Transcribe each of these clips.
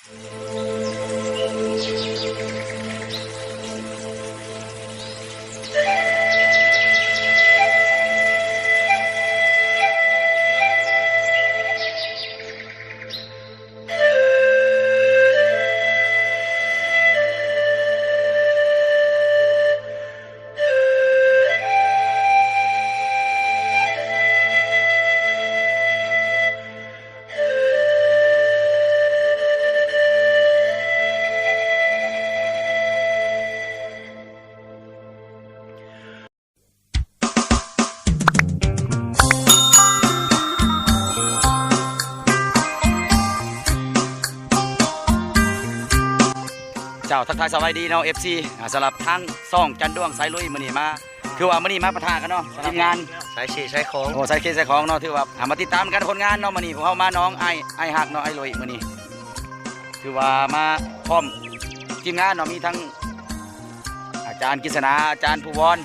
ເຈົ້າ ທັກທາຍສະບາຍດີເນາະ ເອັຟຊີ ອ່າ ສຳລັບທາງຊ່ອງຈັນດວງສາຍລຸຍ ມື້ນີ້ມາ ຄືວ່າມື້ນີ້ມາປະທະກັນເນາະ ທີມງານສາຍເຊສາຍຂອງ ໂອ້ ສາຍເຄສາຍຂອງເນາະ ຖືວ່າ ອ່າ ມາຕິດຕາມກັນຜົນງານເນາະ ມື້ນີ້ພວກເຮົາມາໜອງອ້າຍ ອ້າຍຮັກເນາະ ອ້າຍລຸຍ ມື້ນີ້ຖືວ່າມາພ້ອມທີມງານເນາະ ມີທັງ ອາຈານກິດສະໜາ ອາຈານພູວອນ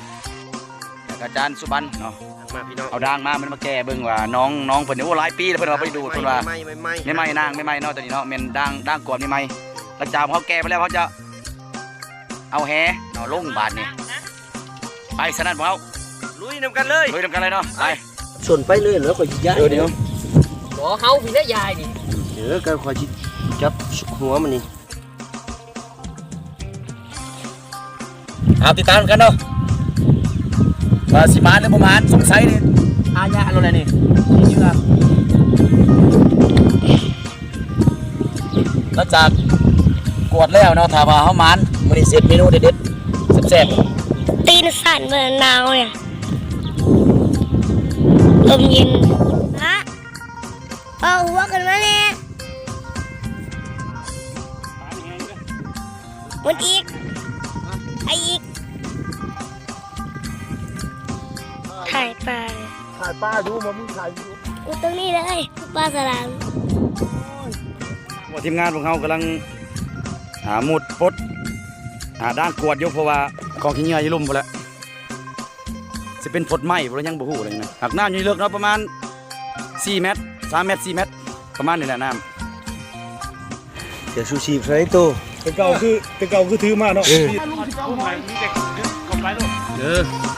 ແລ້ວກະອາຈານສຸບັນເນາະ ມາພີ່ນ້ອງ ເອົາດາງມາ ມັນມາແກ່ເບິ່ງວ່ານ້ອງ ນ້ອງເພິ່ນນີ້ ໂອ້ ຫຼາຍປີແລ້ວ ເພິ່ນວ່າບໍ່ໄດ້ດູດ ເພິ່ນວ່າໃໝ່ໆ ແມ່ໄມ້ນາງ ແມ່ໄມ້ນາງ ແມ່ໄມ້ນາງເນາະ ໂຕນີ້ເນາະ ແມ່ນດາງ ດາງກວມໃໝ່ໆ ຫຼັງຈາກເຮົາແກ່ໄປແລ້ວ ເຮົາຈະເອົາແຫເນາະລົງບາດນີ້ ໄປ ສະນັ້ນພວກເຮົາລຸຍນຳກັນເລີຍ ລຸຍນຳກັນເລີຍເນາະ ໄປ ຊົນໄປເລີຍ ແລ້ວຂ້ອຍຊິຍ້າຍ ເອີ ດຽວ ບໍ່ ເຮົາພີ້ແຫຼະຍ້າຍນີ້ ເອີ ກໍຂ້ອຍຊິຈັບຫົວມັນນີ້ ເອົາຕິດຕາມກັນເນາະ ວ່າຊິມານຫຼືບໍ່ມານ ສົງໄສນີ້ ອາຍະໂລດແຫຼະນີ້ ຊິເຊື່ອ ຫຼັງຈາກກວດແລ້ວເນາະ ຖ້າວ່າເຮົາມານ ມື້ນີ້ຊິເຮັດເມນູເດັດໆ ແຊບໆ ຕີນສັ່ນເບີ ໜາວເລີຍ ລົມເຢັນ ອະ ເປົ່າຫົວຂຶ້ນມາແດ່ ໝູນອີກ ໄປອີກ ຖ່າຍປາ ຖ່າຍປາຢູ່ ບໍ່ມີຖ່າຍຢູ່ ຢູ່ຕົງນີ້ເລີຍ ປາສະຫຼາມ ໂອ້ຍ ວ່າທີມງານພວກເຮົາກຳລັງ ອ່າ ມຸດປົດ ອ່າ ດາງກວດຢູ່ ເພາະວ່າຂອງຂີ້ເຫຍື້ອຢູ່ລຸ່ມພຸ້ນແຫຼະ ຊິເປັນຟົດໄໝ້ບໍ່ ຍັງບໍ່ຮູ້ເລີຍນະ ຫາກນ້ຳຢູ່ເລິກເນາະ ປະມານສີ່ແມັດ ສາມແມັດ ສີ່ແມັດ ປະມານນີ້ແຫຼະນ້ຳ ເສື້ອຊູຊີບໃສ່ໂຕ ແຕ່ເກົ່າຄື ແຕ່ເກົ່າຄືຖືມາເນາະ ເອີ ເອີ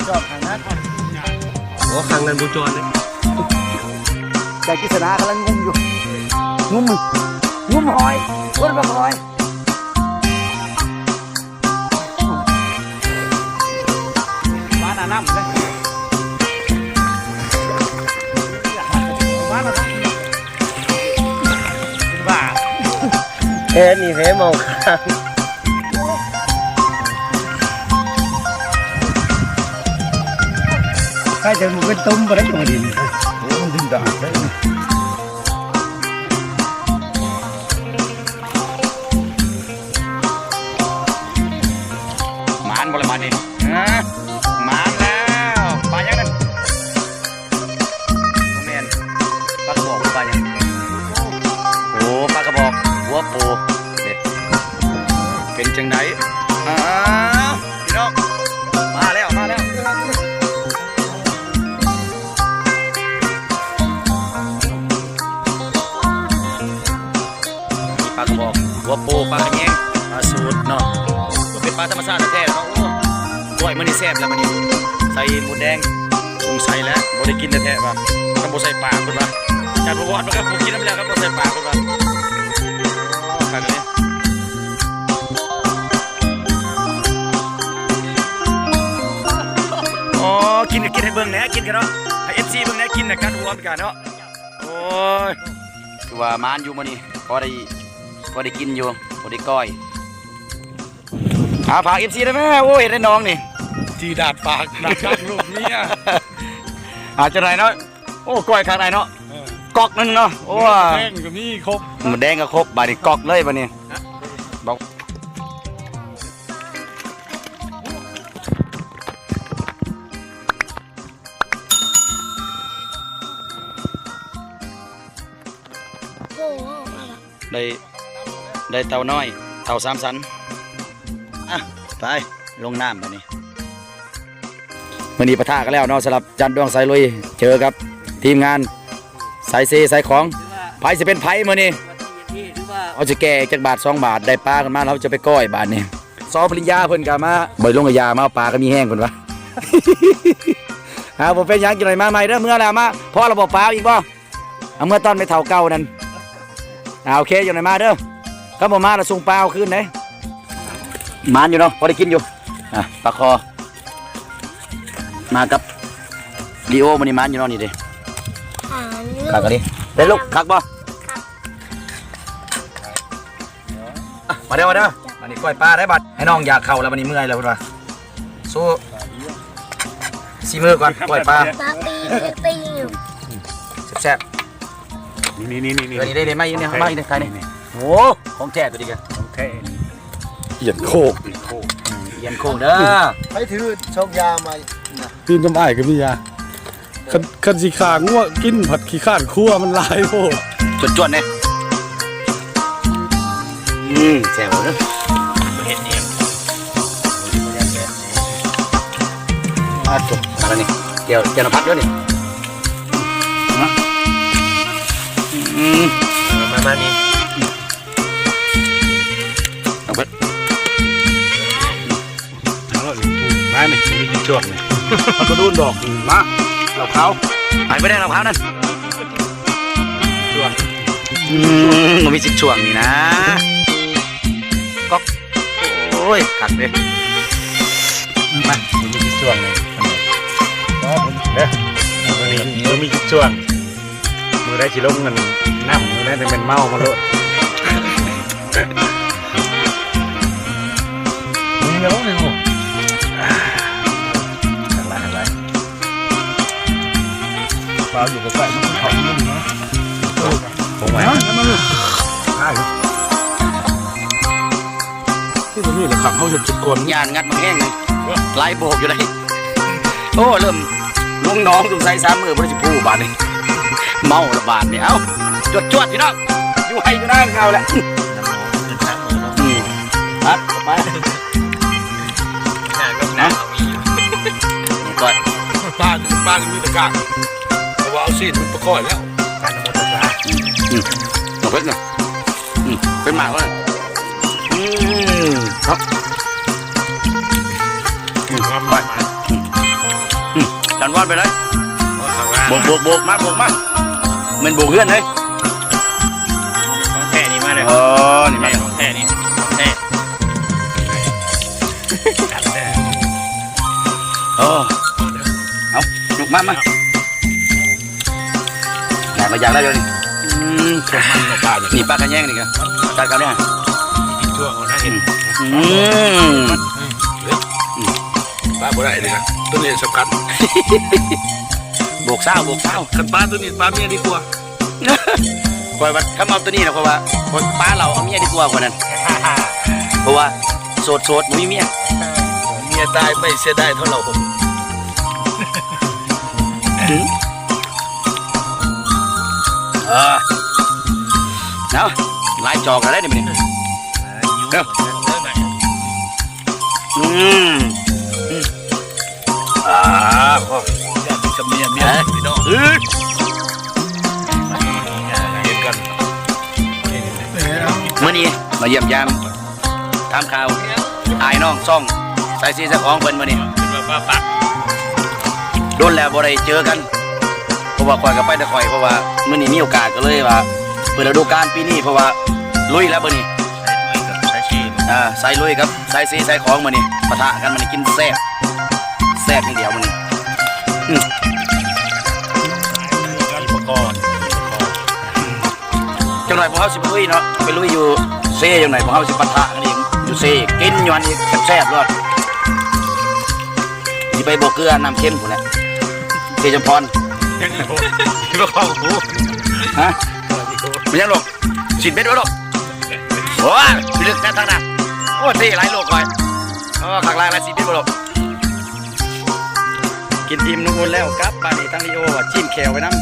ຈອດຂ້າງນັ້ນ ໂອ້ ຂ້າງນັ້ນບໍ່ຈອດເດ້ ແຕ່ກິດສະນາກຳລັງງຸ້ມຢູ່ ງຸ້ມ ງຸ້ມຫອຍ ຄົນບັກຫອຍ ມາໜ້ານ້ຳເດ້ ມາໜ້ານ້ຳ ບ້າ ແທ້ນີ້ແທ້ເມົາຄ້າງ ໃກ້ຈະບໍ່ເປັນຕົມບໍ່ໄດ້ຕົງດິນ ໂອ້ ດິນດາດເດ້. ມານບໍ່ລະບາດນີ້ ຮະ ມານແລ້ວ ປາຫຍັງນັ້ນ ບໍ່ແມ່ນ ປາກະບອກ ປາຫຍັງ ໂອ້ ປາກະບອກ ຫົວໂປ ເປັນຈັ່ງໃດ ອ້າວ ພີ່ນ້ອງ ມາແລ້ວ ມາແລ້ວ ມີປາກະບອກ ຫົວໂປ ປາກະແຍງ ປາສູດເນາະ ກໍເປັນປາທຳມະຊາດແທ້ໆເນາະ ໂອ້ ກ້ອຍມື້ນີ້ແຊບແລ້ວມື້ນີ້ ໃສ່ໝູແດງ ສົງໄສແລ້ວ ບໍ່ໄດ້ກິນແທ້ໆວ່າ ຄັນບໍ່ໃສ່ປາກ ເພິ່ນວ່າ ຈານບໍ່ວອດ ມັນກໍບໍ່ກິນນຳແລ້ວ ຄັນບໍ່ໃສ່ປາກ ເພິ່ນວ່າ ໂອ້ ຄັກເລີຍ ອໍ ກິນກໍກິນໃຫ້ເບິ່ງແດ່ ກິນກັນເນາະ ໃຫ້ເອັຟຊີເບິ່ງແດ່ ກິນນະ ກັນຫົວກັນເນາະ ໂອ້ຍ ຖືວ່າມານຢູ່ມື້ນີ້ ພໍໄດ້ ພໍໄດ້ກິນຢູ່ ພໍໄດ້ກ້ອຍ ອ່າ ຝາກເອັຟຊີໄດ້ແມ້ ໂອ້ຍ ເຮັດໃຫ້ນ້ອງນີ້ ຈີດາດປາກ ໜັກທັງລູກເມຍ ອ່າ ຈັ່ງໃດເນາະ ໂອ້ ກ້ອຍຄັກໄດ໋ເນາະ ເອີ ກອກໜຶ່ງເນາະ ໂອ້ ແດງກໍມີຄົບ ໝູແດງກໍຄົບ ບາດນີ້ກອກເລີຍບາດນີ້ ບອກ ໂອ້ ໄດ້ ໄດ້ເຕົ່ານ້ອຍ ເຕົ່າສາມສັນ ອ່ະ ໄປ ລົງນ້ຳບາດນີ້ ມື້ນີ້ປະທະກັນແລ້ວເນາະ ສຳລັບຈັນດວງສາຍລຸຍ ເຈີກັບທີມງານສາຍເຊສາຍຂອງ ໃຜຊິເປັນໃຜມື້ນີ້ ຖືວ່າ ເຮົາຈະແກ່ຈັກບາດສອງບາດ ໄດ້ປາຂຶ້ນມາ ເຮົາຈະໄປກ້ອຍບາດນີ້. ຊໍປະລິນຍາເພິ່ນກະມາ ບໍ່ໄດ້ລົງກະຢ່າ ມາເອົາປາກະມີແຮງເພິ່ນວ່າ. ອ່າ ບໍ່ເປັນຫຍັງ ຈັກໜ້ອຍມາໃໝ່ເດີ ເມືອແລ້ວມາ. ພໍລະບໍ່ ປາອີກບໍ່? ເອົາເມືອຕ້ອນແມ່ເຖົ້າເກົ່ານັ້ນ. ອ່າ ໂອເຄ ຈັກໜ້ອຍມາເດີ ຄັນບໍ່ມາລະສົ່ງປາເອົາຄືນເດ້. ໝານຢູ່ເນາະ ພໍໄດ້ກິນຢູ່. ອ່າ ປາຄໍ ມາກັບລີໂອ ມື້ນີ້ໝານຢູ່ເນາະ ນີ້ເດ້. ຄັກອີ່ຫຼີເດ້ລູກ ຄັກບໍ່? ອ່ະ ມາເດີ ມາເດີ ບາດນີ້ກ້ອຍປາໄດ້ບາດ ໃຫ້ນ້ອງຢາກເຂົ້າແລ້ວ ບາດນີ້ເມື່ອຍແລ້ວເພິ່ນວ່າ. ໂຊສີມືກ່ອນ ກ້ອຍປາ ແຊບໆ. ນີ້ໆໆໆ ເອີ ນີ້ໄດ້ ໄດ້ມາອີກນີ້ ມາອີກນີ້ ໄກ່ນີ້. ໂອ້ ຂອງແທ້ຕົວນີ້ກະ ຂອງແທ້ ອຽນໂຄກ ອືມ ອຽນໂຄກເດີ. ໃຜຖືຊົງຢາມານະ? ຕີນຈຳອ້າຍກະມີຢາ. ຄັນ ຄັນຊິຂ້າງົວກິນພັດຂີ້ຄ້ານຄົວ ມັນຫຼາຍໂພດ. ຈວດໆແດ່. ອືມ ແຊບເດີ ເຮັດເອງ. ອາ ຈົບ ອັນນີ້ ແຈ່ວ ແຈ່ວນ້ຳຜັກເດີນີ້. ອືມ ມາ ມາ ມານີ້ ເອົາເບິດ. ເອົາລະ ມານີ້ ມີຈິກຊ່ວງນີ້ ເອົາກະດູນດອກ ມາ ເຫຼົ້າຂາວ ໄປບໍ່ໄດ້ເຫຼົ້າຂາວນັ້ນ ຊ່ວງ. ອືມ ບໍ່ມີຈິກຊ່ວງນີ້ນະ ກອກ. ໂອ້ຍ ຄັກເດ້ ມາ ບໍ່ມີຈິກຊ່ວງນີ້ເດີ ມື້ນີ້ບໍ່ມີຈິກຊ່ວງ. ມື້ໃດຊິລົງອັນນ້ຳ ມື້ນັ້ນແມ່ນເມົາມາໂລດ. ມີແລ້ວນີ້ ຫຼາຍໆ ປາຢູ່ໃກ້ໆ ມັນເຂົ້າມັນເນາະ. ໂອ້ຍ ລົງໄວ້ ມາ ມາ ມາ ນີ້ ຕົວນີ້ລະຄັກ ເຮົາເຮັດຈຸດກ່ອນ ຍານງັດມັນແຮງ ຫຼາຍໂບກຢູ່ໃດ. ໂອ້ ເລີ່ມລົງໜອງ ສົງໄສສາມມື້ບໍ່ໄດ້ຊິພູບາດນີ້ ເມົາລະບາດນີ້. ເອົ້າ ຈວດໆ ພີ່ນ້ອງ ຢູ່ໄຮ່ຢູ່ນາຄືເກົ່າແຫຼະ. ອືມ ຕັດເຂົ້າໄປ ນະ ນີ້ກ້ອຍ ປາ ປາມີແຕ່ກ້າງ ເພາະວ່າເອົາຊີ້ນມັນປະກ້ອຍແລ້ວ. ອືມ ອືມ ເອົາເຜັດນະ. ອືມ ເປັນໝາກເລີຍ. ອືມ ຄັບ ອືມ ໄປ ອືມ ອືມ ຈັນວອນໄປເລີຍ. ໂບກ ໂບກ ໂບກ ມາ ໂບກ ມາ ແມ່ນໂບກເຮືອນເດ້. ຂອງແທ້ນີ້ມາເດີ ອໍ ນີ້ມາເດີ ຂອງແທ້ນີ້ ຂອງແທ້. ໂອ້ ເອົາ ຍົກມາ ມາ. ຢາກລະ ຢາກລະ ດຽວນີ້. ອືມ ນີ້ປາຂະແຍງນີ້ກະ ຈັດກັນເລີຍ. ອືມ ອືມ ປາບໍ່ໄດ້ເລີຍ ໂຕນີ້ສຳຄັນ. ໂບກຊາວ ໂບກຊາວ ຄັນປາໂຕນີ້ປາເມຍດີກວ່າ. ຂ້ອຍວ່າຄັນເອົາໂຕນີ້ນະ ຂ້ອຍວ່າປາເຫຼົ້າເອົາເມຍດີກວ່າ ຂ້ອຍນັ້ນ ເພາະວ່າ ໂສດໆ ບໍ່ມີເມຍ ເມຍຕາຍໄປເສຍດາຍເທົ່າເຫຼົ້າ. ເອີ ເອົາ ຫຼາຍຈອກແລ້ວເດ້ມື້ນີ້. ເອີ ອືມ ອືມ ອ່າ ໂອ້ ສຳນຽງເມຍພີ່ນ້ອງ ເອີ ເຫັນກັນ. ມື້ນີ້ມາຢ້ຽມຢາມ ຖາມຂ່າວອ້າຍນ້ອງຊ່ອງສາຍສີສາຍຂອງເພິ່ນມື້ນີ້ ດົນແລ້ວບໍ່ໄດ້ເຈີກັນ ເພາະວ່າຂ້ອຍກະໄປແຕ່ຂ້ອຍ ເພາະວ່າມື້ນີ້ມີໂອກາດກະເລີຍວ່າ ເປີດລະດູການປີນີ້ ເພາະວ່າລຸຍແລ້ວມື້ນີ້ ອ່າ ສາຍລຸຍກັບສາຍສີສາຍຂອງມື້ນີ້ ປະທະກັນມື້ນີ້ ກິນແຊບ ແຊບຢ່າງດຽວມື້ນີ້. ອືມ ຈັກໜ່ອຍພວກເຮົາຊິໄປລຸຍເນາະ ໄປລຸຍຢູ່ເຊ ຈັກໜ່ອຍພວກເຮົາຊິປະທະກັນອີກຢູ່ເຊ ກິນຢູ່ຫັ້ນອີກແຊບໆໂລດ. ຊິໄປບໍ່ເກືອນ້ຳເຄັມພຸ້ນແຫຼະ ເຊຈຳພອນ. ບໍ່ເຂົ້າຫູ ຮະ ແມ່ນຫຍັງລູກ? ສີດເບັດບໍ່ລູກ? ໂອ້ຍ ຊິເລິກແທ້ທາງນັ້ນ. ໂອ້ຍ ເທ່ຫຼາຍລູກຂ້ອຍ. ໂອ້ ຄັກຫຼາຍ ລະສີດເບັດບໍ່ລູກ? ກິນອີ່ມນົມອຸ່ນແລ້ວ ກັບບາດນີ້ທາງລີໂອວ່າຈີ້ມແຂ້ວໄປນຳ.